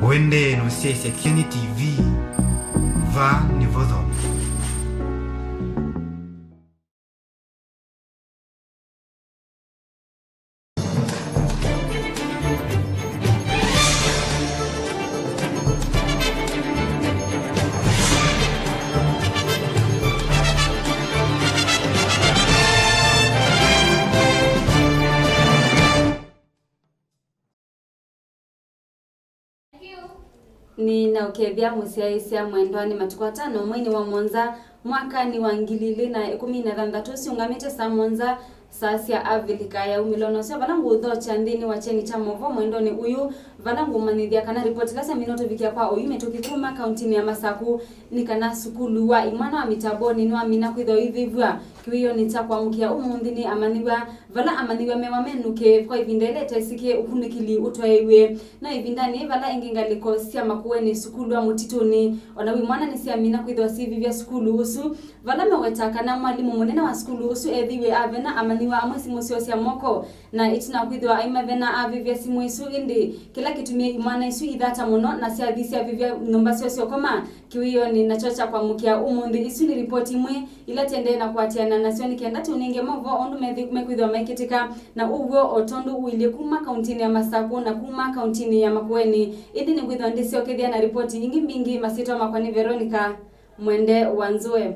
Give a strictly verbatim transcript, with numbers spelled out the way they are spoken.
Ũendee na ũsyaĩĩsya Kyeni T V, vaa nĩvo thome. Nĩnaũkethya mũsyaĩĩsya mwendwa. Nĩ matukũ atano mweinĩ wa mũonza mwakanĩ wa ngili ilĩ na ĩkũmi na thanthatũ, syũngamĩte saa mũonza, saa sya Avilika ya umĩlo, na ũseo vala ngũũthokya nthĩnĩ wa kyeni kya maũvoo mwendonĩ ũyũ, vala ngũmanyĩthya kana ripoti ila syamina ũtũvikĩa kwa oyu mĩtũkĩ kuma kauntinĩ ya Masaku nĩ kana sukulu wa imwana wa Mitamboni nĩwamina kwĩthĩwa ũivĩvw'a kĩwĩonĩ kya kwamũkĩa ũmũnthĩ nĩ amanyĩw'a, vala amanyĩw'a mewa menũke kwa ĩvinda ĩla ĩtesĩkĩe ũkunĩkĩli ũtwaĩw'e. No ĩvindanĩ vala ĩngĩ ngalĩko sya Makueni sukulu wa Mũtitũnĩ, o na wĩ mwana nĩsyamina kwĩthĩwa syĩvĩvya sukulu ũsu, vala meweta kana mwalimũ mũnene wa sukulu ũsu ethĩiwe avena amanyĩw'a amwe simũ syoo sya moko, na ĩtina wa kwĩthĩwa aimavena avĩvya simũ isu, ĩndĩ kĩla kĩtumie imwana isu ithata mũno na syathi syavĩvya nyũmba syoo syokoma kĩwĩonĩ nakyo kya kwamũkĩa ũmũnthĩ. Isu nĩ ripoti imwe ila tĩendee na kũatĩana nasyo nĩ kenda tũnenge maũvoo ũndũ methi-, mekwĩthĩwa maikĩtĩka, na ũw'o o tondũ ũilyĩ kuma kauntinĩ ya Masaku na kuma kauntinĩ ya Makueni. Ĩndĩ nĩngwĩthĩwa ndĩsyokethya na ripoti ingĩ mbingĩ. Masyĩtwa makwa nĩ Veronica Mwende wa Nzũe.